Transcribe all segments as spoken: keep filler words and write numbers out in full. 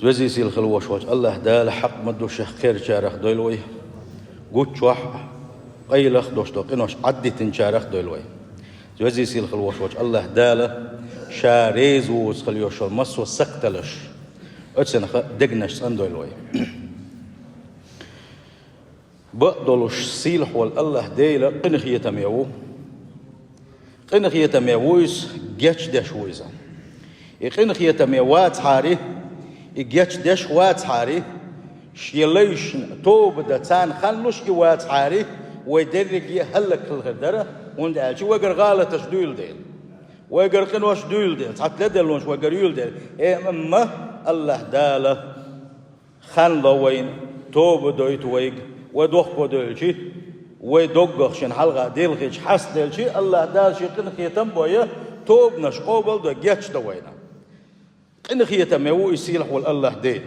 Везий-сийлахь хила волуш волчу АллахӀ Дала хьакъ ма ду Шех кхерачарах дойла вай, гуччохь а, къайлах а долуш долу къинош Ӏаддитинчарах а дойла вай. Везий-сийлахь хила волуш волчу АллахӀ Дала Ша реза вуьйцу хила йолуш йолу массо а сакхталаш, оцунах дегнаш цӀандойла вай. Бакъдолуш сийлахь волу АллахӀ Дела къинхетаме ву. Къинхетаме ву Иза, гечдеш ву Иза. И къинхетаме вацахьара, и гечдеш вацахьара, шен лайшна тоба дан царна хан луш и вацахьара, вай дерриге а хӀаллакьхилла хир дара, хӀунда аьлча вайгара гӀалаташ дуьйла дела. Вайгара къинош дуьйла дела, цхьацца ледарлонаш вайгара юьйла дела. Э, амма АллахӀ Дала хан ло вайна, тоба дойту вайга, вай дохко девлча, вай доггах шен хьалха делхийча хьастаделча, АллахӀ Дала шен къинхетам а бойла, тобанаш къобалдойла, гечдо вайна. Къинхетаме ву и сийлахь волу АллахӀ Дела.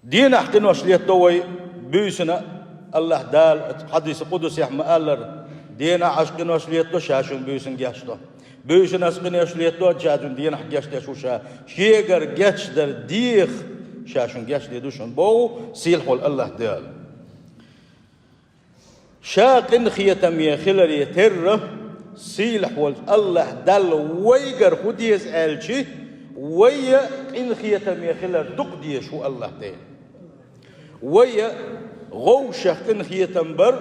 Денахь къинош летадо вай буьйсанна, АллахӀ Дала хьадиса къудсехь ма-аллара, денахь Ӏаш къинош летадо, Ша шуна буьйсанна гечдо. Буьйсанна Аса къинош летадо, Ша шуна денахь гечдеш ву Ша. Шегара гечдар деха Ша шуна гечдийр ду шуна боху сийлахь волу АллахӀ Дала. Ша къинхетаме хиларе терра, сийлахь волчу АллахӀ Далла вайгара хӀун деза аьлча, вай а къинхетаме хилар дукха дезаш ву АллахӀ Дела. Вай а вовшех къинхетам бар,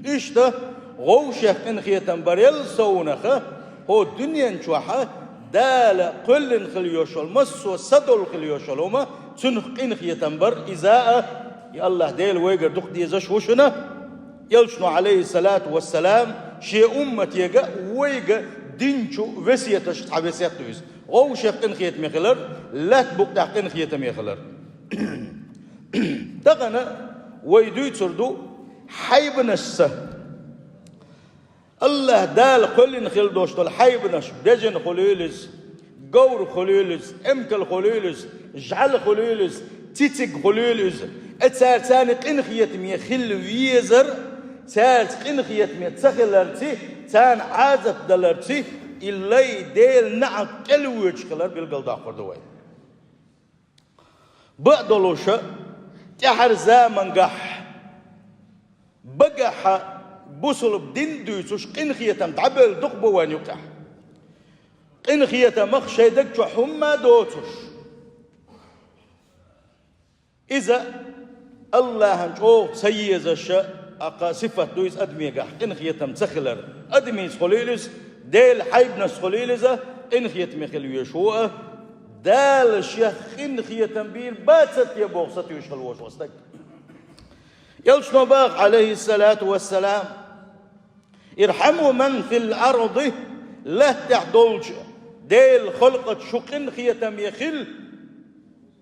иштта вовшех къинхетам барел совнаха, хӀо дуьнен чохь а Дала кхоьллина хила йолуш йолу массо а садолу хила йолуш йолу хӀума, цунах къинхетам бар, иза а, и АллахӀ Дела вайгара дукха дезаш ву шуна. Элчано, Ӏалайхиссалату вассалам, шен умматега а, вайга а динчу весеташ цхьа весет ду иза. Вовшех къинхетаме хилар, лаьтта букъ тӀехь къинхетаме хилар. Тахана вай дуьйцур ду хьайбанашца. АллахӀ Дала кхоьллина хила долуш долу хьайбанаш, бежана хуьлийла иза, говр хуьлийла иза, эмкал хуьлийла иза, жӀаьла хуьлийла иза, цициг хуьлийла иза. Э, цара царна къинхетаме хила везар, цаьрца къинхетаме ца хиларца, царна Ӏазап даларца, и лай Делан неӀалт кӀел воьдуш хилар билгалдоккхур ду вай. Бакъдолуша, тӀаьхьара замангахь, багахьа бусулба дин дуьйцуш къинхетам дӀабевлла дукха бу вайн юкъахь. Къинхетамах шайн даг чохь хӀумма а доцуш. Иза АллахӀан чӀогӀа ца езаша, акха сифат ду иза адамегахь, къинхетам ца хилар. Адамица хуьлийла иза, Делан хьайбанашца хуьлийла иза, къинхетаме хила везаш ву а, Дала Шех къинхетам бийр бацар те боху сатуьйсуш хила волуш волу стаг. Элчано боху, Ӏалайхиссалату вассалам: «Ирхьаму ман фил арди», лаьттахь долчу Делан халкъаца шу къинхетаме хила.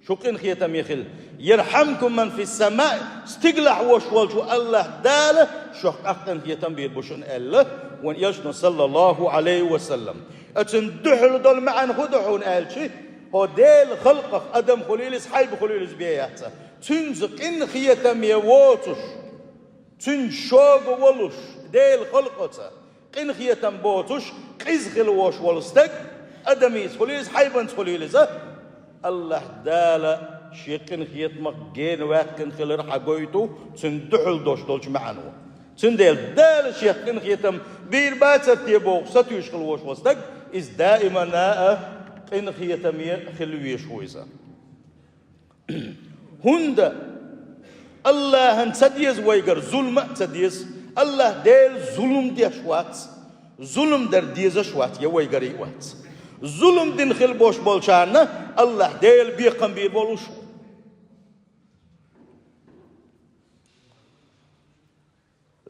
Шу къинхетаме хила. «Ярхьамкум ман фис-самаъ», стиглахь волуш волчу АллахӀ Дала шух къинхетам бийр бу шуна аьлла, вайн Элчано, саллаллаху Ӏалайхи ва саллам. Оцунна дуьхьал долу маьӀна хӀун ду хьуна аьлча, хӀо Делан халкъах адам хуьлийла иза, хьайба хуьлийла иза бен яц. Цуьнца къинхетаме воцуш, цуьнца шога волуш, Делан халкъаца къинхетам боцуш, къиза хила волуш волу стаг, адамица хуьлийла иза, хьайбанца хуьлийла иза, АллахӀ Дала Шен къинхетамах гена ваьккхина хилар хьагойту, цуьнан дуьхьал долуш долчу маьӀно. Цундела Дала Шех къинхетам бийр бацар те боху сатуьйсуш хила волуш волу стаг, иза даимана а къинхетаме хила везаш ву иза. ХӀунда АллахӀан ца деза вайгара, зулма а ца деза. АллахӀ Дела зулам деш вац, зулам дар дезаш вац, я вайгара а вац. Зулам дина хила бош болчарна АллахӀ Дела бекхам бийр болуш ву.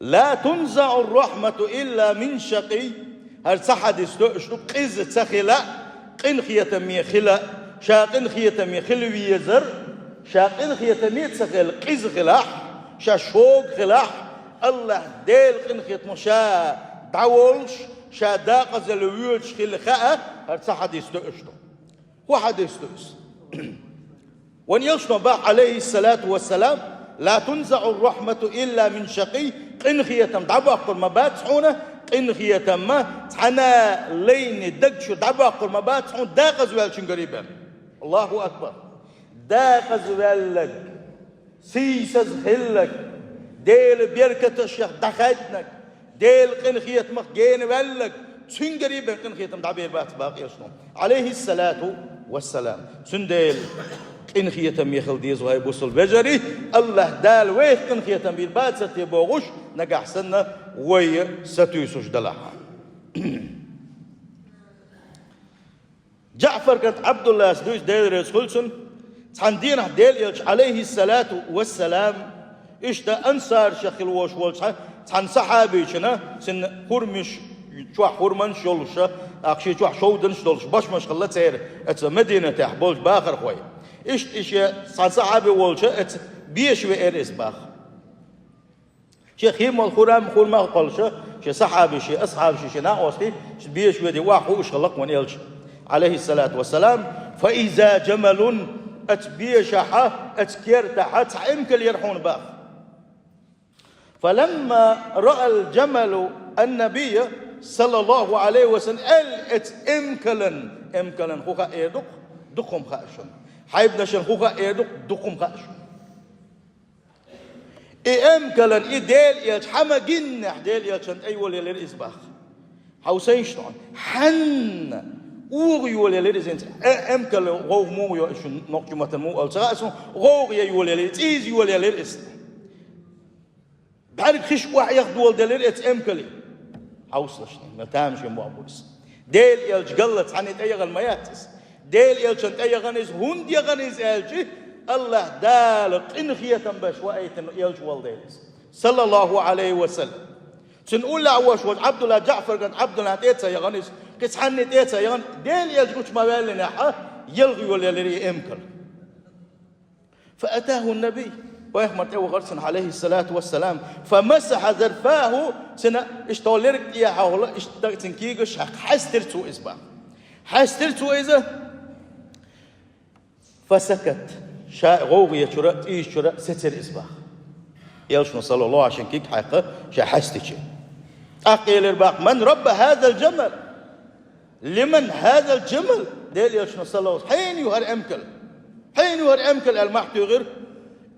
«Ла тунзаӀур-рахьмату илла мин шакий». ХӀара цхьа хьадис тоьуш ду, къиза ца хила, къинхетаме хила, ша къинхетаме хила везар, ша къинхетаме ца хила, къиза хилахь, ша шога хилахь, АллахӀ Делан къинхетамах ша дӀаволуш, ша декъазалла воьдуш хила хаа, хӀара цхьа хьадис тоьуш ду. ХӀун хьадис ду иза? Вайн Элчано боху, Ӏалайхиссалату вассалам: «Ла тунзаӀур-рахьмату илла мин шакий». Къинхетам дӀабоккхур ма бац хьуна, къинхетам ма цхьана лайни даг чу дӀабоккхур ма бац хьуна, декъаза ваьллачуьнгара бен. Аллаху акбар! Декъаза ваьлларг, сийсаза хилларг, Делан беркаташех дӀахаьднарг, Делан къинхетамах гена ваьлларг, цуьнгара бен къинхетам дӀабер бац боху Элчано, Ӏалайхиссалату вассалам. Цундела къинхетаме хила деза вай, бусалба вежарий, Аллахь Дала вайх къинхетам бийр бацар те бохуш, нагахь санна вай сатуьйсуш далахь. ДжаӀфар кӀант Ӏабдуллас дуьйцу, Дела реза хуьлда цунна, цхьана дийнахь Делан Элча, Ӏалайхиссалату вассалам, иштта ансарашех хила волуш волчу цхьана сахьабичунна, цуьнан хурмаш чохь, хурманаш йолуш, тӀаккха шен чохь шовданаш долуш, бошмаш хилла церан, оцу Мединатехь болчу бахархой. Иштта и шен цхьана сахьаби волчу оцу беша веара иза боху. Шен хи молу хурам, хурма а кхоллуш, шен сахьабий, шен асхьабий, шен накъостий, шен беша ведий охьахууш хилла-кх вайн Элча, Ӏалайхиссалату вассалам. فإذا جمل, оцу бешахь, оцу кертахь цхьа эмкал яра хьуна боху. فلما رأى الجمل النبي صلى الله عليه وسلم, аьлла оцу эмкалан, эмкалан хӀун хаьа эр ду-кх, дукха хӀума хаьа шуна. Хьайбанашна хӀун хаьа эр ду-кх, дукха хӀума хаьа шуна. И эмкалан и Делан Элча хьа ма гиннехь, Делан Элчан тӀе йолаелира иза боху. Хьовсийша хьуна, хьанна оха йолаелира иза хӀинца. Э, эмкал гӀовгӀа муха йо, шуна нохчийн маттахь муха олу ца хаьа суна, гӀовгӀа ян йолаелира, цӀийза йолаелира иза. БӀаьрг хиш охьаэха доладелира оцу эмкале. Хьовсалаш, мел тамашийна боху иза. Делан Элча галла цхьанна тӀе яхана ма яц иза. Делан Элчан тӀе яхана иза, хӀунда яхана иза аьлча, Аллахь Дала къинхетам беш ваийтина Элча волу дела иза, саллаллаху Ӏалайхи ва саллам. Цуьнан уллехь волуш волчу Ӏабдулла, ДжаӀфар кӀант Ӏабдуллан тӀе а ца яхана иза, кхин цхьанна тӀе а ца яхана, Делан Элча гучу ма ваьллинехь, елха йолаелира и эмкал. فأتاه النبي, пайхамар тӀе вахара цунна, Ӏалайхиссалату вассалам, فمسح ظفره, цуьнан иштта лерг тӀехьа хӀула, иштта цуьнан кийгаш хьаькхна, хьаьстира цо иза боху. Хьаьстира цо иза, فسكت, ша гӀовгӀа ечуьра, цӀийзачуьра сецира иза боху. Элчано, саллаллаху Ӏалайхи ва саллам, шен кийга хьаькхна, ша хьаьстича. ТӀаккха элира боху: من رب هذا الجمل؟ لمن هذا الجمل؟ Делан Элчано, саллаллаху Ӏалайхи ва саллам, хьенан ю хӀара эмкал? Хьенан ю хӀара эмкал аьлла, мохь туьйхира.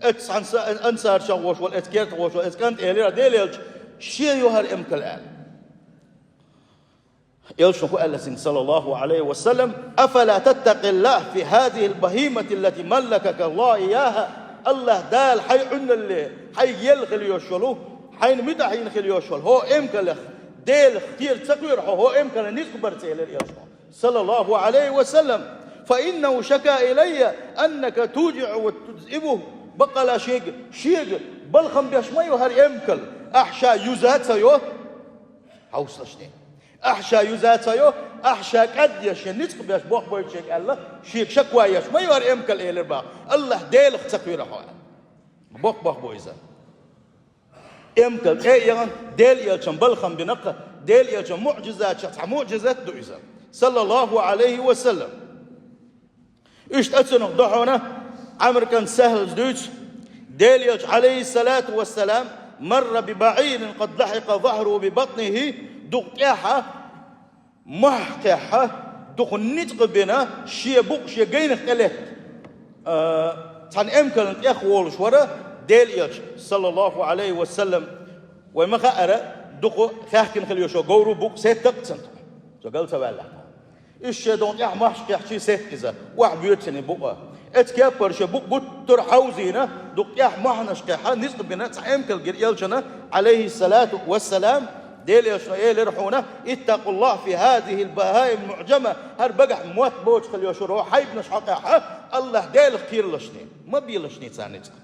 Оцу цхьана са-, ансаршах волуш волу, оцу кертахь волуш волу оцу кӀанта элира, Делан Элча, шен ю хӀара эмкал аьлла. Элчано хӀун аьлла цуьнга, саллаллаху Ӏалайхи ва саллам: أفلا تتقي الله في هذه البهيمة التي ملكك الله إياها؟ Аллахь Дала хьайн Ӏуьнналле, хьайга елла хила йолуш йолу, хьайна муьтӀахь йина хила йолуш йолу хӀокху эмкалех Делах кхера ца кхоьру хьо, хӀокху эмкалан ницкъ барца, элира Элчано, саллаллаху Ӏалайхи ва саллам. فإنه شكا إلي أنك توجعه وتتعبه. Баккъала шега, шега балхам беш ма ю хӀара эмкал, ахь ша юза ца йо. Хьовсалаш, ахь ша юза ца йо, ахь ша кӀадъеш, шен ницкъ беш боккхабойту шега аьлла, шега шаква еш ма ю хӀара эмкал, элира боху, Аллахь Делах ца кхоьру хьо аьлла. Боккха бохам бу иза. Эмкал тӀе а яхана, Делан Элчан балхам бина-кх, Делан Элчан муӀжизатех цхьа муӀжизат ду иза, саллаллаху Ӏалайхи ва саллам. Иштта оцунах ду хьуна, Ӏамр кӀант СахӀлас дуьйцу, Делан Элча, Ӏалайхиссалату вассалам, مر ببعير قد لحق ظهره ببطنه, дукха тӀаьхьа мохь кхехьна, дукха ницкъ бина, шен букъ шен гайнах тӀе летта, а, цхьана эмкална тӀех волуш вара Делан Элча, саллаллаху Ӏалайхи ва саллам. Вай ма хаьара, дукха хаьхкина хила йолуш йолу говран букъ сетта-кх цунна, цо гал ца ваьллехь. Иза шен догӀна тӀехь мохьаш кхехьчий сетта иза, охьабоьду цуьнан букъ. Оцу кеппара шен букъ гуттара а хьовзийна, дукха тӀехь мохьанаш кхехьна, ницкъ бина цхьа эмкал гира Элчана, Ӏалайхиссалату вассалам. Делан Элчано элира хьуна: اتقوا الله في هذه البهائم المعجمة. ХӀара багахь мотт боцуш хила йолуш йолу хьайбанаш хьокъехь Аллахь Делах кхералаш шуна, ма белаш шуна царна ницкъ.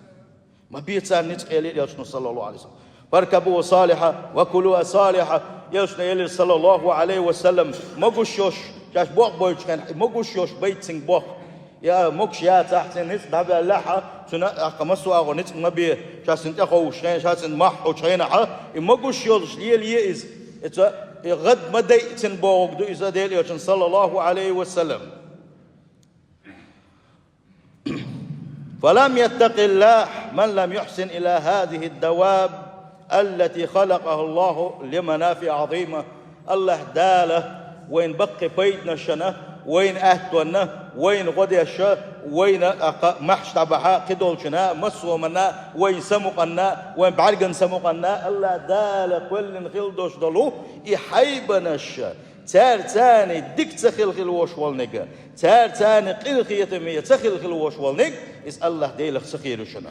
Ма бе царна ницкъ, элира Элчано, саллаллаху Ӏалайхи ва саллам. فاركبوا صالحا وكلوا صالحا. Элчано элира, саллаллаху Ӏалайхи ва саллам, могуш йолуш, шаьш боккха бойтучу хенахь, могуш йолуш байта цуьнга боккха. Я, могуш яцахь, цуьнан ницкъ дӀабаьллехь, цуьнан а, тӀаккха массо а агӀор ницкъ ма бе, ша цуьнан тӀе ховшучу хенахь, ша цуьнан мохь хуьлучу хенахь, и могуш йолуш лелае иза. Иза, и гӀад ма дайа цуьнан бохург ду иза Делан Элчано, саллаллаху Ӏалайхи ва саллам. فلم يتق الله من لم يحسن إلى هذه الدواب التي خلقها الله لمنافع عظيمة. Аллахь Дала вайна баккхий пайданашна Вайна аьттонна, вайна гӀо деш, вайна акха махьш дӀабахьа, кхидолчунна, массоманна, вайна самукъанна, вайна бӀаргана самукъанна, АллахӀ Дала кхоьллина хила долуш долу и хьайбанаш, цаьрца цхьаьна дика ца хила хила волуш волниг, цаьрца цхьаьна къинхетаме ца хила хила волуш волниг, иза АллахӀ Делах ца хир ю шуна.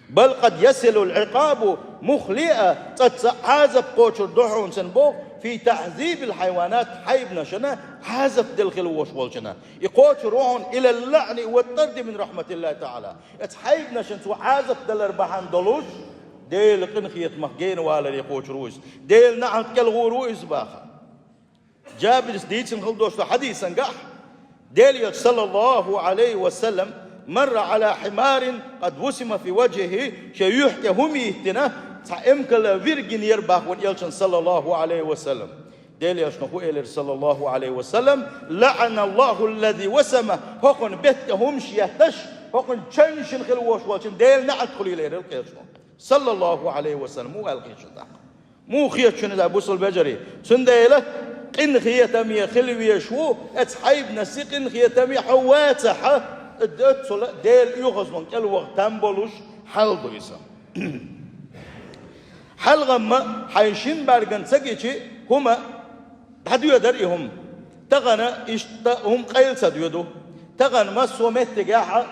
بل قد يصل العقاب, муххале а цкъацкъа Ӏазап кхочур ду хьуна цунна боху, في تعذيب الحيوانات, хьайбанашна Ӏазап дала хила волуш волчунна. И кхочур ву хьуна إلى اللعن والطرد من رحمة الله تعالى. Оцу хьайбанашна цо Ӏазап далар бахьана долуш, Делан къинхетамах гена валаре кхочур ву иза. Делан наӀалт кӀел гӀур ву иза баха. Джабирс дийцина хила долуш долу хьадисан гахь, Делан Элча, саллаллаху Ӏалайхи ва саллам, مر على حمار قد وسم في وجهه, шен юьхь тӀе хӀума йиттина, цхьа эмкал вир гинера баха вайн Элчанна, саллаллаху Ӏалайхи ва саллам. Делан Элчано хӀун элира, саллаллаху Ӏалайхи ва саллам: لعن الله الذي وسمه, хӀокхуьнан бетта тӀе хӀумаш етташ, хӀокхуьнан чаннашна хила волуш волчунна Делан наӀалт хуьлийла элира кхечо. Саллаллаху Ӏалайхи ва саллам, муха аьлла кхечо тӀаккха? Муха хета шуна иза, бусалба вежарий? Цундела къинхетаме хила везаш ву, оцу хьайбанашца къинхетаме хьо вацахь, оццул Делан оьгӀазлонан кӀел ваха там болуш хьал ду иза. Хьалха-м хьайн шина бӀаьргана ца гичи хӀума дӀадоьдар и хӀума. Тахана иштта хӀума къайла ца доьду. Тахана массо а меттигехь а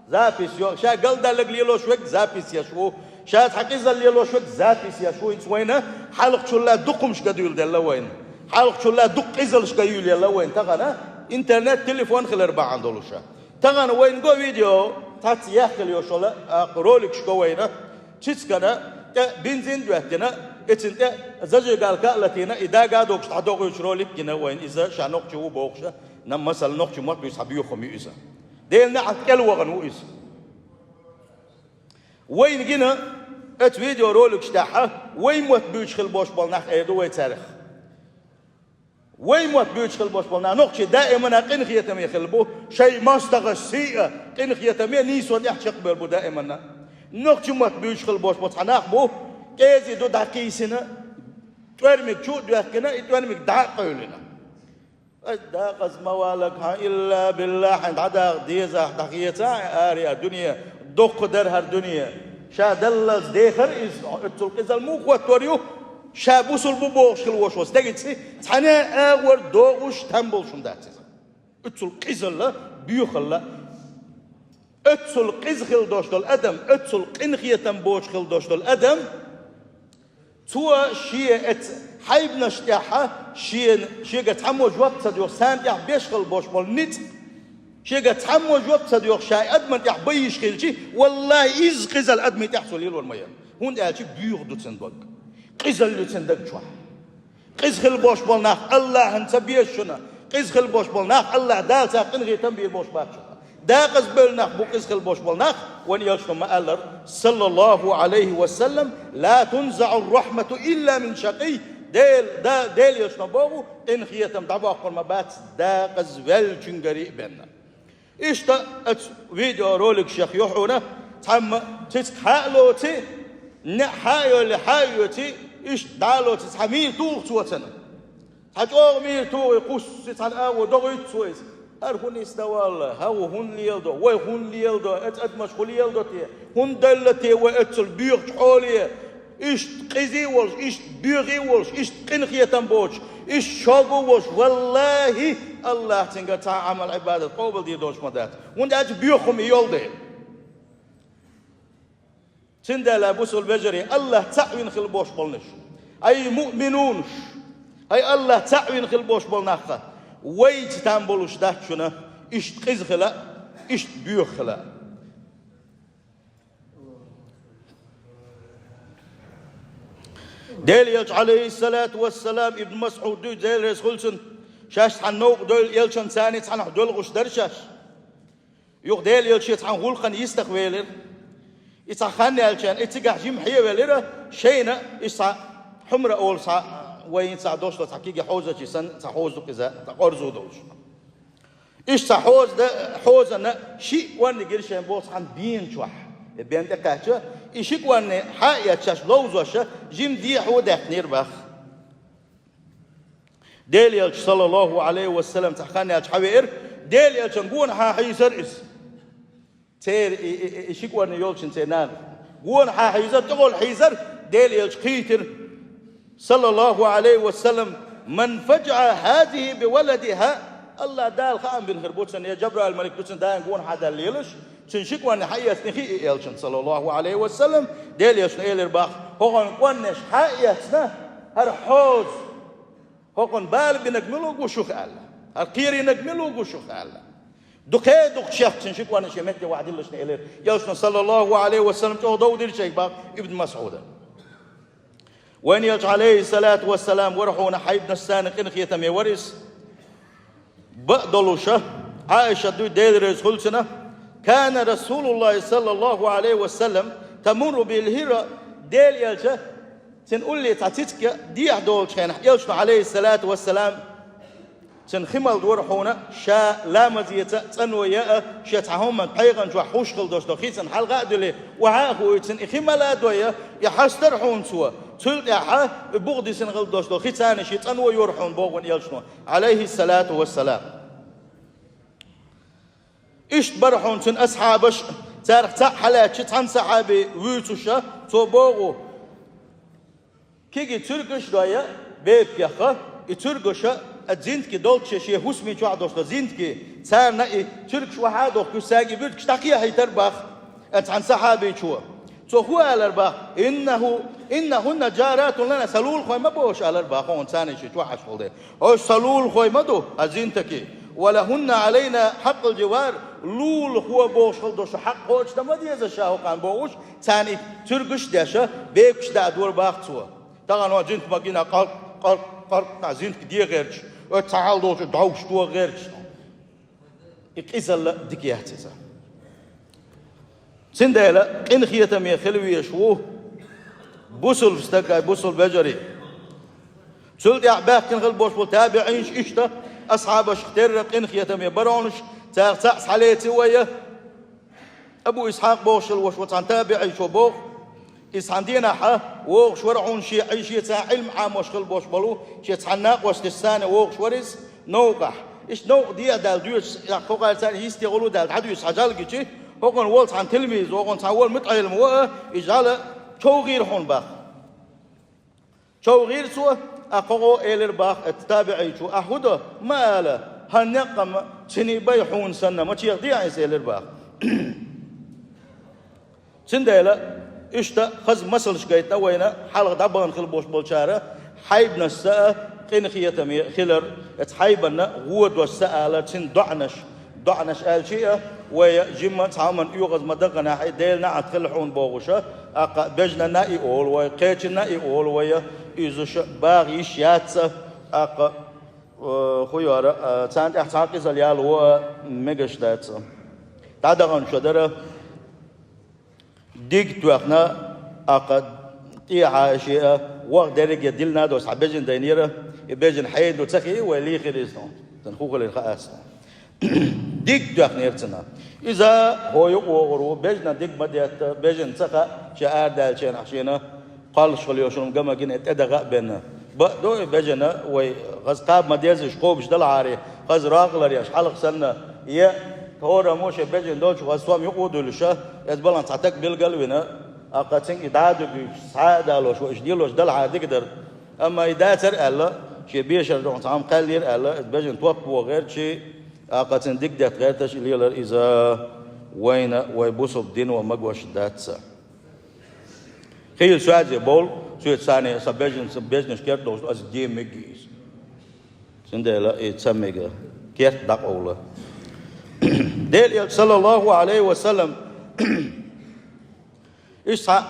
запись йо. Ша галдаьлларг лелош верг запись еш ву. Ша цхьа къизалла лелош верг запись еш ву. ХӀинца вайна хьалхачул а дукха хӀумаш ган дуьйладелла вайна. Хьалхачул а дукха къизаллаш ган юьйлаелла вайна тахана, интернет, телефон хилар бахьана долуш. Тахана вайна го видео, цхьацца яхъяла йолуш йолу, а, роликаш го вайна. Цицкана тӀе бензин а доьттина, и цуьнан тӀе зажигалка а латийна, и дага а догуш дӀадохуьйтуш ролик гина вайна. Иза ша нохчи ву бохуш, нам, масала, нохчийн мотт буьйцу цхьа боьха хӀума ю иза. Делан наӀалт кӀел вахана ву иза. Вайна гина оцу видеороликаш тӀехь вайн мотт буьйцуш хила болуш болу нах эр ду вай цаьрах. Вайн мотт буьйцуш хила болуш болу нах, нохчий даимана къинхетаме хилла бу, шайн мостагӀашца сий а, къинхетаме а, нийсо тӀехь чекхбевр бу даимана. Нохчийн мотт буьйцуш хила болуш болу цхьа нах бу, кӀезиг ду дӀакхийсина, тӀоьрмиг чу а доьхкина, и тӀоьрмиг дӀа а къевлина. Ай, декъаза ма валлалахь, илла биллахь, хьайн дӀадаха дезахь, дӀахеца хьайн аре а дуьне, доккха дара хӀара дуьне. Ша даллалц дехар иза, оццул къизалла муха хӀоттор ю? Ша бусалба ву бохуш хила волуш волу стегица цхьана а агӀор догӀуш там болуш хӀума дац иза. Оццул къизалла, боьхалла. Оццул къиза хила долуш долу адам, оццул къинхетам боцуш хила долуш долу адам, цо шен эца хьайбанаш тӀехь шен, шега цхьаммо жоп ца доьху, царна тӀехь беш хила болуш болу ницкъ, шега цхьаммо жоп ца доьху, шайн адаман тӀехь бан йиш хилчи, валлахӀи, изза къизалла адамийн тӀехь цо лелор ма яра. ХӀунда аьлча боьха ду цуьнан дог, къизалла ю цуьнан даг чохь. Къиза хила болуш болу нах АллахӀана ца беза шуна. Къиза хила болуш болу нах АллахӀ Дала царна къинхетам бийр болуш бац шуна. Декъаза бевлла нах бу къиза хила болуш болу нах, вайн Элчано ма-аллара, саллаллаху Ӏалайхи ва саллам: لا تنزع الرحمة إلا من شقي. Дел-, да-, Делан Элчано боху, къинхетам дӀабоккхур ма бац декъаза ваьллачуьнгаре а бен. Иштта оцу видеороликашех ю хьуна, цхьамма цициг хьа а лоций, неӀ хьа а йоллий, хьа а йоций, иштта дӀа а лоций, цхьа мийра туху цо цунна. Цхьа чӀогӀа мийра тухий, кхуссий цхьана агӀор дохуьйту цо иза. ХӀара хӀун нисдан валла, хӀара хӀун леладо, вай хӀун леладо, оцу адамаша хӀун леладо те, хӀун делла те вай оццул боьхачу хьоле? Иштта къизий а волуш, иштта боьхий а волуш, иштта къинхетам боцуш, иштта шога а волуш, валлахӀи, АллахӀа цуьнгара цхьа а Ӏамал-Ӏибадат къобалдийр долуш ма дац. ХӀунда аьлча боьха хӀума йолу дела. Цундела, бусалба вежарий, АллахӀ цхьаъ вина хила болуш болу нах. Ай, муъминунаш! Ай, АллахӀ цхьаъ вина хила болуш болу нах! Вайца там болуш дац шуна иштта къиза хила а, иштта боьха хила а. Делан Элча, Ӏалайхиссалату вассалам, Ибн МасӀуд дуьйцу, Дела реза хуьлда цунна, шаьш цхьана новкъа девлла Элчанца цхьаьна доьлхуш дара шаьш. Юха Делан Элча шен цхьана гӀуллакхана йистах велира. И цхьа хан яьлча, и цигахь жима хьевелира, шайна, и цхьа хьумра олу цхьа, вайн цхьа дошло цхьа кегий хьозачий санна, цхьа хьоза ду-кх иза, цхьа къорзо долуш. Иштта цхьа хьоза да-, хьозана шиъ кӀорниг гира шайн боху цхьана бена чохь. И бен тӀекхаьчча, и ши кӀорни хьа а эцча, шаьш ловзош, жима дехьо даьккхинера баха. Дела Элча, саллаллаху Ӏалайхи ва саллам, цхьа хан яьлча хьавеара, Дела Элчан гонахьа хьийзар иза. Церан и, и, и, и ши кӀорни йолчун церан нана. Гонахьа хьийзар, тӀехула хьийзар, Дела Элча кхийтира, саллаллаху Ӏалайхи ва саллам: «Ман фаджаӀа хӀазихи би валадихӀа». АллахӀ Дала хаам бина хир бу цунна, е Джабраил малик ду цунна даим гонахьа даьлла лелаш, цуьнан ши кӀорни хьаэцна хи и Элчан, саллаллаху Ӏалайхи ва саллам, Дела Элчано элира бах: «ХӀокхуьн кӀорнеш хьаэцна, хӀара хьоза, хӀокхунна бала бинарг мила ву шух?» аьлла. «ХӀара кхерийнарг мила ву шух?» аьлла. Дукха дукха шех цуьнан ши кӀорни шен метте вахьа диллача элира Элчано, саллаллаху Ӏалайхи ва саллам, чӀогӀа дов дира шайга бах Ибн МасӀуда. Вайн Элча, Ӏалайхи салату ва салам, вара хьуна Хьайбанас цхьана къинхетаме вара иза. Бакъ долуша, Ӏаиша дуй, Дела реза хуьлда цунна: «Кана Расулуллахи, саллаллаху Ӏалайхи ва саллам, тамурру бихӀи хӀира». Дела Элча, цуьнан улле цхьа цициг дехьа долчу хенахь, Элчано, Ӏалайхи салату ва салам, цуьнан хи мала дора хьуна, ша ламазеца а, цӀано яа а, шен цхьа хӀуманна пхьегӀан чохь хууш хила долуш долу хи цунна хьалха а дуьллий, охьа а хууй цунна, и хи мала а дой, и хьастара хьуна цо. Цул тӀаьхьа и бухадисина хила долуш долу хи царна шен цӀано йора хьуна, боху вайн Элчано, Ӏалайхи салату ва салам. Иштта бара хьуна цуьнан асхьабаш, царах цхьаъ хьалаьцча, цхьана сахьаби вуьйцуша, цо боху: «Кегий цуьргаш а дой, бепиг кхехкий, и цуьргаша, а зинтий долчу шен хӀусаме чохь долуш долу зинтий, царна и цуьргаш охьа а дохкуш, цаьрга и буьртигаш дӀакхехьийтар бах». Цхьана сахьабичо, цо хӀун алар бах: «Иннаху, иннахунна джаратун лана», сан лулахой ма бу уьш алар бах, хьуна царна шен чохь Ӏаш волу дела. Уьш сан лулахой ма ду, а зинтий. «Ва лахунна Ӏалайна хьакъул дживар», лулахо бохуш хила долуш хьакъ кхочушдан ма деза ша хӀокхарна бохуш, царна и цуьргаш а деш, бепигаш а даьдора бах цо. Тахана хьо зинтий ма гина, къаркъ, къаркъ, къаркъ, зинтий де гӀерташ, оцу цхьа хьал долчу дӀовш то гӀерташ. И къизалла дика яц иза. Цундела къинхетаме хила везаш ву бусулба стаг а, бусулба вежарий. Цул тӀаьхьа баьхкина хила болуш болу табиӀинаш иштта асхьабашка терра къинхетаме баронаш, царах цхьаъ схьалеци вай. Абу Исхьакъ бохуш хила волуш ву цхьана табиӀичо боху, иза цхьана дийнахь вогӀуш вара хьуна шен Ӏийшеца Ӏилма Ӏамош хила болуш болу шен цхьана накъостаца цхьана вогӀуш вара иза новкъахь. Иштта новкъа дехьа даьлла доьшуш, кхо гӀайра царна йисте гӀулу даьлла дӀадуьйсуш хьан жӀаьла гичи, хӀокхуьнан волу цхьана тилмиза, хӀокхуьнан цхьана волу мутаӀеллам ву а, и жӀаьла чов гӀийра хьуна бах. Чов гӀийра цо, а кхо гӀо элира бах, э, табиӀичо: «Ахь хӀун до? Ма ала, хьан некъ а ма, цуьнан бай хьуна санна, ма чех де хьайса», элира бах. Цундела иштта хаза масалш гайтина вайна хьалха дӀабахана хила болуш болчара, Хьайбанас а къинхетаме хилар, эца Хьайбанна гӀо дош ца алар, цуьнан доӀанаш, доӀанаш аьлчи а, вай жимма а цхьа хӀуманна оьгӀаз ма даккханахь, и Делан неӀалт хила хьуна бохуша, аккха бежанна а и олу вай, кхечанна а и олу вай, иза ша багӀа йиш яц а, аккха, э, хӀун йора, э, царна тӀехь цхьа а къизалла яло а мегаш дац а. ДӀадахана шо дара, диг тоьхна, аккха тӀехьа шен а ваха дерриге диллина а долуш цхьа бежан дайнера, и бежан хьенан ду ца хии, вай лийхира иза тхуна. Цунна хӀун хилира хаьа ас тхуна. Диг тоьхнера цунна. Иза хӀо юкъа вогӀур ву, бежанна диг ма детта, бежанна ца хаьа, шен арадаьллачу хенахь шена кхоллуш хила йолуш хӀума ган ма гина, тӀе даха а бен. Бакъ ду и бежанна, вай хаза кхаба ма дезза уьш кхобуш далахьара, хаза рогӀ ларъеш, хьалха санна, е хӀораммо шен бежан долчу хаза сом юкъа а дуьллуша, иза балхана цхьа таг билгал а вина, аккха цуьнга и дӀа а дуьгуьйтуш, схьа а далош, вай уьш делош далахьара дика дара. Амма и дацара аьлла, шен бешара дуьхьа цхьа хӀума кхаьллера аьлла, иза бежан топ боху гӀерташ, аккха цуьнан дика детта гӀерташ и лелар иза вайна, вай бусалба дино магош дац а. Хийла соьзе бовла, соьца царна сан бежан, сан бежанаш керта долуш ду, аса де мегий иза. Цундела и ца мега, керта дӀакъовла. Делан Элча, саллаллаху Ӏалайхи ва саллам, иштта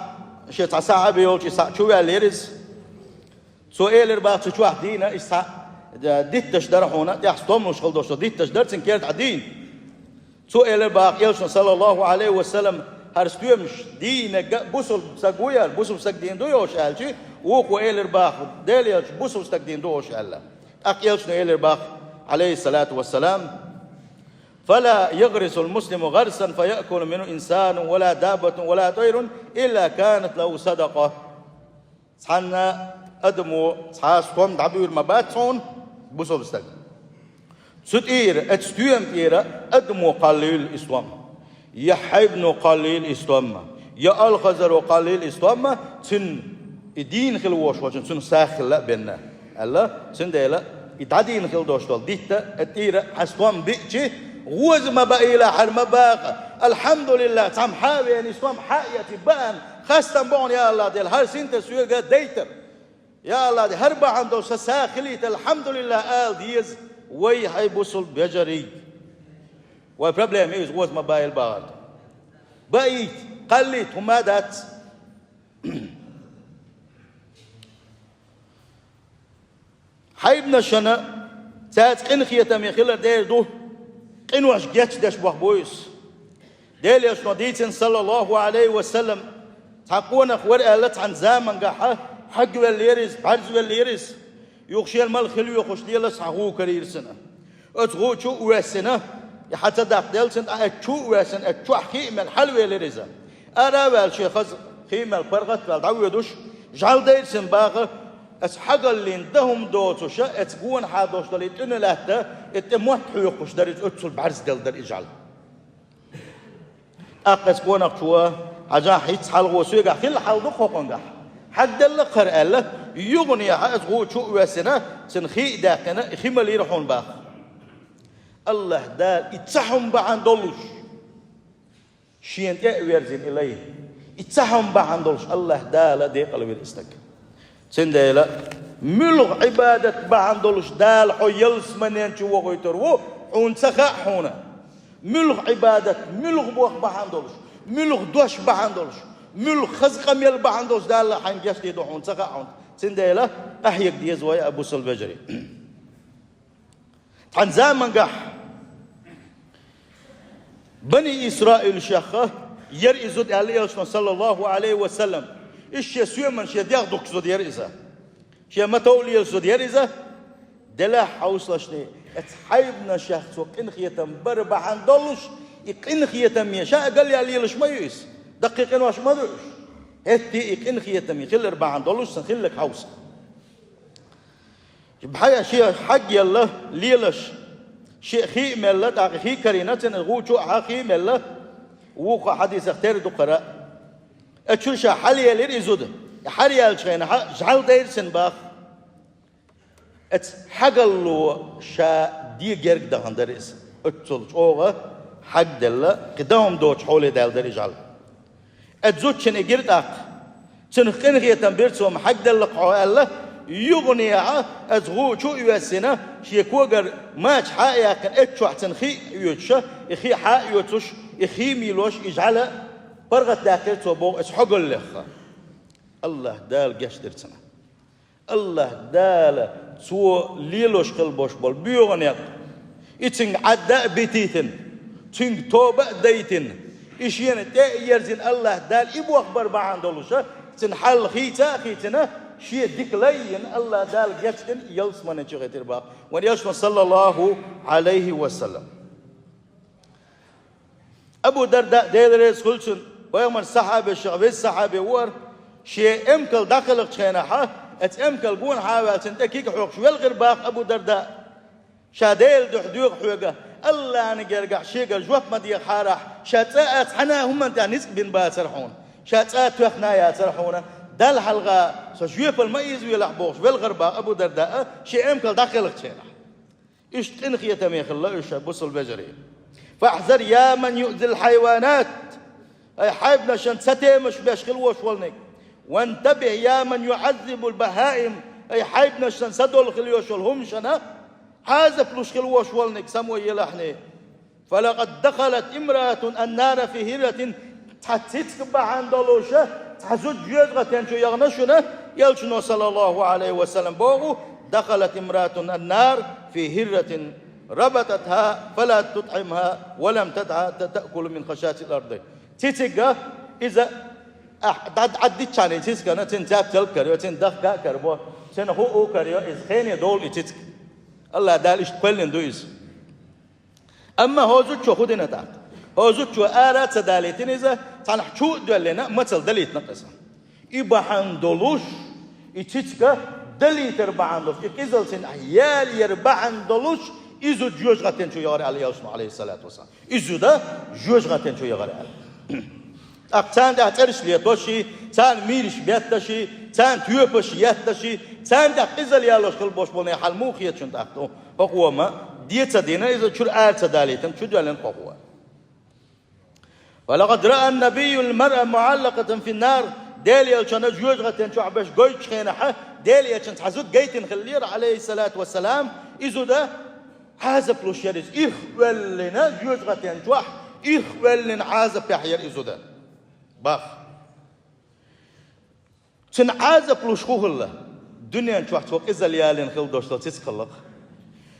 цхьа, шен цхьа сахьаби йолчу, и схьа чуваьллера иза. Цо элира бах цу чохь дийна, и схьа, э, дитташ дара хьуна, тӀехь стомалуш хила долуш, со дитташ дара цуьнан керта дийна. Цо элира бах Элчано, саллаллаху Ӏалайхи ва саллам, хӀара стоьмаш дийнарг а бусалба стаг ву яра, бусалба стаг дийна ду йош аьлчи, вукхо элира бах, Делан Элча, бусалба стаг дийна ду йош аьлла. ТӀаккха Элчано элира бах, Ӏалайхи салату ва салам: «Фала ягърисул муслиму гӀарсан фа яъкулу минху инсанун ва ла даббатун ва ла тӀайрун илла канат лаху садакъа». Цхьанна адамо цхьа стом дӀабуьйр ма бац хьуна, Бусалба стаг. Цу тӀера, оцу стоьма тӀера адамо кхаллийла и стом. Я хьайбано кхаллийла и стом. Я алхазаро кхаллийла и стом, цуьнан и дийна хила волуш волчун, цуьнан сагӀа хилла а бен, аьлла. Цундела и дӀадийна хила долуш долу дитт а, тӀера хьан стом биъчи, гӀоза ма баийла, хьара ма бакъа. Алхьамдулиллах, цхьамма хьа а веана, и стом хьа а эций, баан, хастам бохьуна, я АллахӀ Дела, хӀара синтан соьга дайтар. Я АллахӀ Дела, хӀара бахьана долуш сан сагӀа хилийта, алхьамдулиллах, ала деза вай, хьай бусалба вежарий. Вай проблема иза, гӀоза ма баийла бахарта. Баийта, кхаллийта, хӀума дац. Хьайбанашна цаьрца къинхетаме хилар дера ду, къинош гечдеш бохь бу иза. Делан Элчано дийцина, саллаллаху Ӏалайхи ва саллам, цхьа къонах вара аьлла, цхьана замангахь хьагвеллера иза, бӀаьрзвеллера иза. Юха шена мала хила йоьхуш лела цхьа гӀу карийра цуьнан. Оцу гӀу чу а воьссина, и хьа ца даккхаделла цуьнан, ткъа оцу чу а воьссина, оцу чохь хи а мелла хьалавелира иза. Ара а ваьлла, шен хаза хи а мелла, паргӀат а ваьлла, дӀавоьдуш, жӀаьла дайра цуьнан баха, оцу хьагаллин дан хӀума доцуша, оцу гонахьа долуш долу и тӀуьна лаьтта, и тӀе мотт хьоькхуш дара иза, оццул бӀаьрзделла дара и жӀаьла. ТӀаккха оцу къонахчо: «Хьажахь, хӀинцца хьалхо соьгахь хилла хьал ду кху къонгахь. Хьагделла-кх хӀара», — аьлла, юханехьа оцу гӀу чу а воьссина, цуьнан хи а даьккхина, и хи малийра хьуна баха. АллахӀ Дала и цхьа хӀума бахьана долуш шена тӀе а верзина и лай. И цхьа хӀума бахьана долуш АллахӀ Дала декъалвира и стаг. Цундела, муьлха Ӏибадат бахьана долуш Дала хьо ялсаманен чу вохуьйтур ву, хьуна ца хаьа хьуна. Муьлха Ӏибадат, муьлха боху бахьана долуш, муьлха дош бахьана долуш, муьлха хаза къамел бахьана долуш Дала хьайна гечдийр ду хьуна ца хаьа хьуна. Цундела, къахьега деза вай, а бусалба вежарий. Цхьана замангахь бани Исраилшех яра и зуда, аьлла Элчано, саллаллаху Ӏалайхи ва саллам. Иза шен соьман, шен дегӀ дуккху зуда яра иза. Шен ма-тов лелаш зуда яра иза. Делахь хьовсалаш, оцу хьайбанашех цо къинхетам бар бахьана долуш, и къинхетаме ша а галъяьлла лелаш ма ю иза. Даккхий къинош ма ду уьш. ХӀетте и къинхетаме хилар бахьана долуш сан хилларг хьовса. Бхьа шен хьагъ елла лелаш, шен хи а мелла, тӀаккха хи карийна, цуьнан гӀу чу а хьа хи а мелла, вукху хьадисах тера ду хӀара. Оцу чуьра ша хьалаелира и зуда. И хьалаяьллачу хенахь жӀаьла дайра цуьнан баха. Оцу хьагалло ша де герга дахана дара иза. Оццул чӀогӀа хьагделла, кхин дан хӀума доцуш хьоле даьлла дара и жӀаьла. Оцу зудчун и гира тӀаккха. Цуьнах къинхетам бира цо, ма хьагделла-кх хьо аьлла, юханехьа оцу гӀу чу а воьссина, шен когара мача хьа а яьккхина, оцу чохь цуьнан хи а оьцуша, и хи хьа а оьцуш, и хи мийлош, и жӀаьла паргӀатдаьккхира цо боху оцу хьогаллех. АллахӀ Дала гечдира цунна. АллахӀ Дала цо лелош хила болуш болу боьха некъ, и цуьнга Ӏадда а битийтина, цуьнга тоба а дайтина, и шена тӀе а ерзина, АллахӀ Дала и боху бар бахьана долуша, цуьнан хьал хийца а хийцина, шен дика лай а йина, АллахӀ Дала гечдина, ялсамане чу хетира боху вайн Элчано, саллаллаху Ӏалайхи ва саллам. Абу Дарда, Дела реза хуьлда цунна, пайхамаран сахьабех веза сахьабе вара, шен эмкал дӀакхелхачу хенахь, оцу эмкал гонахьа а ваьлла, цуьнан тӀе куьг хьоькхуш велхира боху Абу Дарда. Ша Делан дуьхьа доьху хьоьга, АллахӀан гергахь шегара жоп ма дехьарахь, ша цкъа а цхьана а хӀуманна тӀехь ницкъ бина бацара хьуна, ша цкъа а тоьхна яцара хьуна, Далла хьалха со жоьпалла ма ийзавелахь бохуш велхира боху Абу Дарда а, шен эмкал дӀакхелхачу хенахь. Иштта къинхетаме хилла уьш, бусалба вежарий. «فاحذر يا من يؤذي الحيوانات». Ай, хьайбанашна ца темаш беш хила волуш волниг. «وانتبه يا من يعذب البهائم». Ай, хьайбанашна са долу хила йолуш волу хӀуманашна Ӏазап луш хила волуш волниг, самой елахьний. «فلقد دخلت امرأة النار في هرة». Цхьа цициг бахьана долуша, цхьа зуда жоьжахатен чу яхана шуна, Элчано, саллаллаху Ӏалайхи ва саллам, боху: «دخلت امرأة النار في هرة ربطتها فلم تطعمها ولم تدعها تأكل من خشاش الأرض». Цициг, иза, ахь, дӀа-, дӀадиччхьана и цицигана, цуьнан цецдала карайо, цуьнан дахка а карабо, цуьнан хӀуъу а карайо, иза хене долу и цициг. АллахӀ Дала иштта кхоьллина ду иза. Амма хӀокху зудчо хӀун дина тӀаккха? ХӀокху зудчо ара а ца далийтина иза, цхьанхьа чу а доьллина, мацалла далийтина-кх иза. И бахьана долуш, и цициг далийтар бахьана долуш, и къизал цунна яла яр бахьана долуш, и зуда жоьжахатен чу яхара аьлла Элчано, алейхиссалату вассалам. И зуда жоьжахатен чу яхара аьлла. ТӀаккха царна тӀехь цӀераш летош и, царна мийраш бетташ и, царна тоьпаш етташ и, царна тӀехь къизал ялош хила болуш болу хьал муха хета шуна тӀаккха? ХӀокхо ма де ца дина, иза чуьра ара ца далийтина, чу доьллина хӀокхо. «ولقد رأى النبي المرأة معلقة في النار». Делан Элчано жоьжахатен чохь берш гойтучу хенахь, Делан Элчано цхьа зуда гайтина хиллера, алейхиссалату вассалам, и зуда Ӏазап луш яра иза. Ирх оьллина жоьжахатен чохь, ирх оьллина Ӏазапехь яра и зуда. Бах. Цуьнан Ӏазап луш хӀун хилла? Дуьнен чохь цо къизал ялийна хила долуш долу цициг хилла-кх.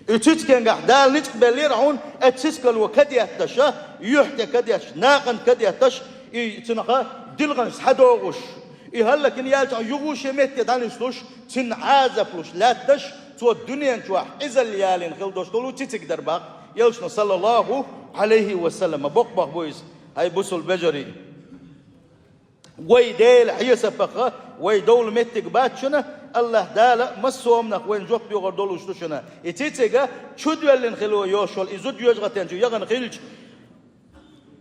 И цицигенгахь Дала ницкъ беллера хьуна, оцу цициган кадетташ, юьхь тӀе кадетташ, накъан кадетташ, и цунах дилханаш схьадогӀуш, и хӀаллакьхина яьлчахь юха шен метте дӀанислуш, цуьнан Ӏазап луш лаьтташ, цо дуьнен чохь къизал ялийна хила долуш долу цициг дара бах. Элчано, саллаллаху Ӏалайхи ва саллам, боккха бах бу иза, хӀай бусулба вежарий. Вай Делан хьесапах, вай довла меттиг бац шуна, Аллаха Дала массо а хӀуманах вайна жоп доьхур долуш ду шуна. И цициг чу доьллина хила йолуш йолу, и зуда жоьжахатен чу яхана хилча,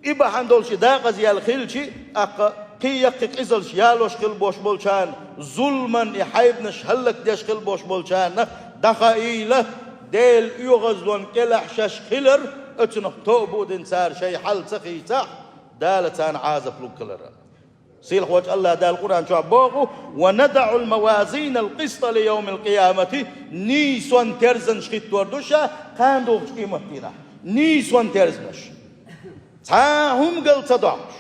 и бахьана долуш и декъаза яьлла хилча, тӀаккха кхин яккхий къизалш ялош хила болуш болчарна, зуламан и хьайбанаш хӀаллакдеш хила болуш болчарна дӀахаийла, Делан оьгӀазлонан кӀелахь шаьш хилар, оцунах тоба а дина цара шайн хьал ца хийцахь, Дала царна Ӏазап лур хилар. Сийлахьчу Аллаха Дала Къуръан чохь боху: «ونضع الموازين القسط ليوم القيامة», нийсонан терзанаш хӀиттор ду ша кхана догӀучу къематдийнахь. Нийсонан терзанаш. Цхьа а хӀума гал ца доккхуш,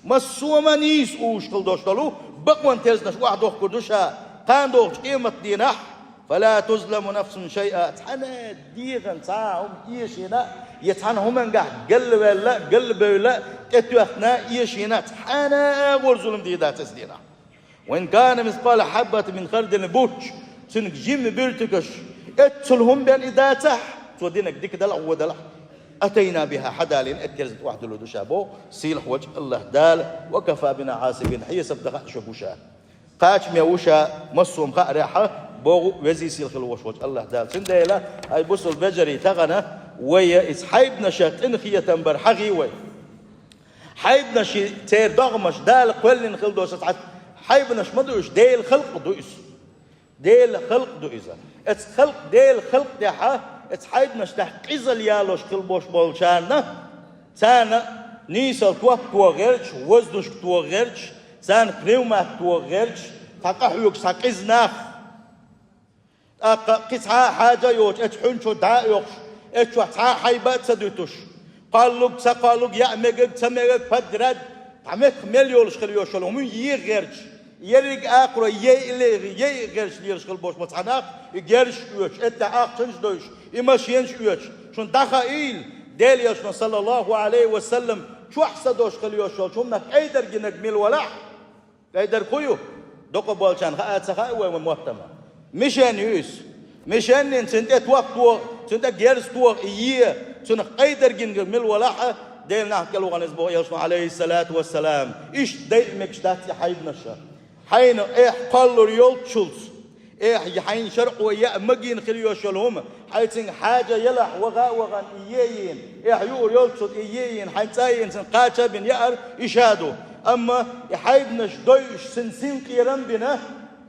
массо а нийса уьш хила долуш долу бакъонан терзанаш охьадохкур ду ша кхана догӀучу къематдийнахь. «فلا تظلم نفس شيئا». Цхьана а дегӀан цхьа а хӀума эшийна, я цхьана хӀумангахь галваьлла, галбевлла, тӀетоьхна, эшийна, цхьана а агӀор зулам дийр дац оцу дийнахь. «وإن كان مثقال حبة من خردل», буьрташ, цуьнга жима буьртигаш, эццул хӀума бен и дацахь, цо динарг дика далахь, вон далахь, «أتينا بها», хьадалийна, эццул терзан тӀе охьадуьллур ду ша, боху сийлахьчу Аллаха Дала, «وكفى بنا حاسبين», хьесап дан хууш ву ша. Кхачаме ву ша, массо а хаьрехь, боху везий сийлахь хила волуш волчу Аллаха Дала. Цундела, хӀай бусулба вежарий, тахана вай иза хьайбанашах къинхетам бар хьахий вай. Хьайбанаш, церан догӀмаш Дала кхоьллина хила долуш цхьа хьайбанаш ма ду уьш, Делан халкъ ду иза. Делан халкъ ду иза. Оцу халкъ, Делан халкъ тӀехь, оцу хьайбанаш тӀехь къизал ялош хила болуш болчарна, царна нийсал топ тоха гӀерташ, воздушка тоха гӀерташ, царна пневмат тоха гӀерташ, цхьа къахьоьгуш цхьа къиза нах. ТӀаккха кхин цхьа а хьаьжа а йоцуш, оцу хьуьнчу дӀа а оьхуш, оцу чохь цхьа а хьайба а ца дуьтуш, кхоллург, ца кхоллург, яа мегар, ца мегар, подряд, цхьа меттах мел йолуш хила йолуш йолу хӀума еха гӀерташ, ерриг а акхарой яйа, яйа гӀерташ лелаш хила болуш бу цхьа нах, и герзаш оьцуш, эттехь ахчанаш а дойуш, и машенаш а оьцуш. Шуна дӀахаийла, Делан Элчано, саллаллаху Ӏалайхи ва саллам, чохь са долуш хила йолуш йолчу хӀуманах кӀайдарг гинарг мила валахь, кӀайдарг хӀун ю? Дукха болчарна хаа а ца хаьа вай, вайн моттама. Мишен ю иза. Мишеннин цуьнан тӀе топ тоха, цуьнан тӀе герз тоха, и е, цунах кӀайдарг гинарг мила валахь а, Делан нахана кӀел вахана иза боху Элчано, Ӏалайхиссалату вассалам. Иштта дайа мегаш дац и хьайбанаш. Хьайна эхь кхоллур йолччулц, эхь хьайна шарӀо яа магийна хила йолуш йолу хӀума, хьайн цуьнга хьаьжа елахь, ваха а вахана и е йийна, эхь юур йолччул и е йийна, хьайн цӀа а йийна, цуьнга кхача а бина яар и ша ду. Амма и хьайбанаш дойуш, цуьнан синкъерам а бина,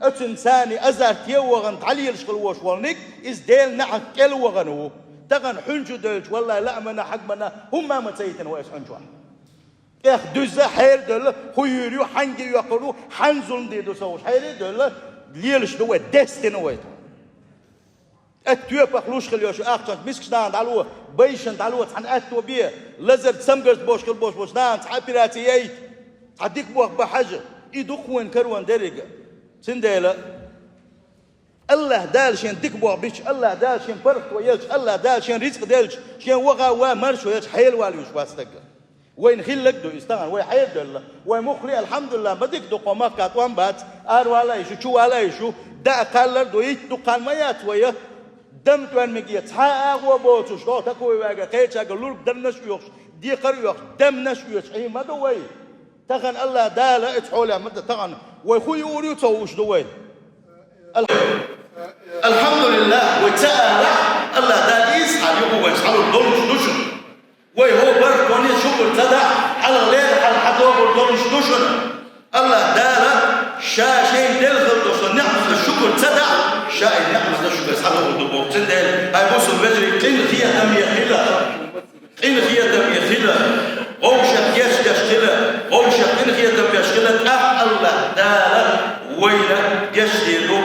оцуьнан царна азарт е вахана дӀалелаш хила волуш волниг, иза Делан нахана кӀел вахана ву. Тахана хьуьнчу девлча, валлай, лаамана, хьагмана, хӀумма а ма ца йитина вай иза хьуьнчохь. ТӀех дуьзза, хьера девлла, хӀун юьйр ю, хьаьнга йоьккхур ву, хьан зулам дийр ду сан вуш, хьера а девлла, лелаш ду вай, дестина вай. ТӀе тоьпах луш хила йолуш ахчанаш мискачу нахана дӀало, байшана дӀало, цхьана аьтто бе, лазар цамгарш болуш хила болуш болчу нахана цхьа операци яйта, цхьа дика боху бан хьажа, и ду-кх вайн карон дерриг а. Цундела Аллаха Дала шен дика боху бича, Аллаха Дала шен паргӀато елча, Аллаха Дала шен рицкъ делча, шен ваха а ван маршо елча, хьелавала вуьйш вац стаг. Вайна хилларг а ду иза тахана, вай хьера а девлла, вай муххале, алхьамдулиллахӀ, ма дика ду-кх вайн махка, тӀом бац, аравала а йиш ю, чувала а йиш ю, даа кхаллар а ду, итт дукха хан ма яц вай, дам тӀоьрмиг е, цхьа а агӀо боцуш, доху такой ваьга, кхечаьрга лург дарнаш а оьхуш, декхар а оьхуш, дамнаш а оьцуш, Ӏийна ма ду вай. Тахана Аллаха Дала оцу хьолехь ма дан, тахана вай хӀун юур ю ца хууш ду вай. Алхьамдулиллахь. Алхьамдулиллахь, вай ца алахь, Аллахь Дала иза хьал юкъа вай хьалур долуш ду шуна. Вай хӀокху баркалле шукур ца дахь, хьалха леррина хьал хьадогӀур долуш ду шуна. Аллахь Дала Ша шайна делла хилла долу ниъматна шукур ца дахь, Ша и ниъматна шуьга схьадогӀур ду боху. Цундела, хьайн бусулба вежарий, къинхетаме хила, къинхетаме хила, вовшех гечдеш хила, вовшех къинхетам беш хила, тӀаккха Аллахь Дала вайна гечдийр ду.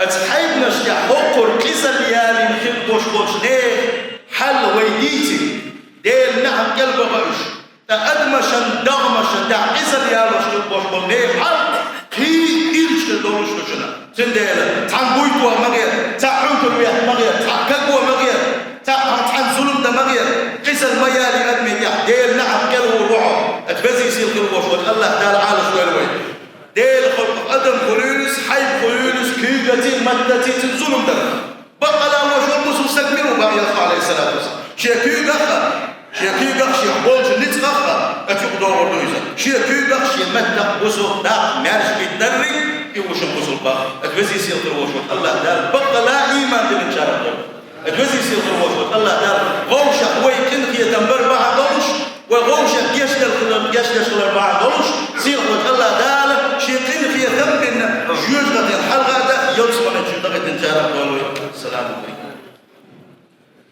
Оцу хьайбанаш тӀехь хӀокхура къизалла ялийна хила болуш болчу нехан хьал вай дийцина, Делан неӀалт кӀел баха уьш. Ткъа адамашна, дегӀмашна тӀехь къизалла ялош хила болуш болу нехан хьал кхин ирча хир долуш ду шуна. Цундела цхьана буй тоха ма гӀера, цхьаъ Ӏуьнкар бехк ма гӀера, цхьаъ каго ма гӀера, цхьаъ цхьана зулам дан ма гӀера. Къизалла ма ялий адамийн тӀехь, Делан неӀалт кӀел гӀур ву хьо. Оцу везий сийлахь хир волуш волчу Аллахь Дала Ӏалаш дойла вай. Делан халкъах адам хуьлийла иза, хьайба хуьлийла иза, куьйгаций, маттаций цуьнан зулам дар. Баккъала вошо бусулба стаг мила ву боху Элчано, Ӏалайхиссалату вассалам? Шен куьйгах а, шен куьйгах, шен болчу ницкъах а, оцу юкъа догӀур ду иза. Шен куьйгах, шен маттах бусулба нах маьрша битинарг, и ву шун бусулба боху. Оцу везий сийлахь хир волуш волчу Аллахь Дала баккъала ийман диллинчарах дойла. Оцу везий сийлахь хир волуш волчу Аллахь Дала вовшах вай къинхетам бар бахьана долуш, вай вовшех гечдеш хилар, гечдеш хилар бахьана долуш,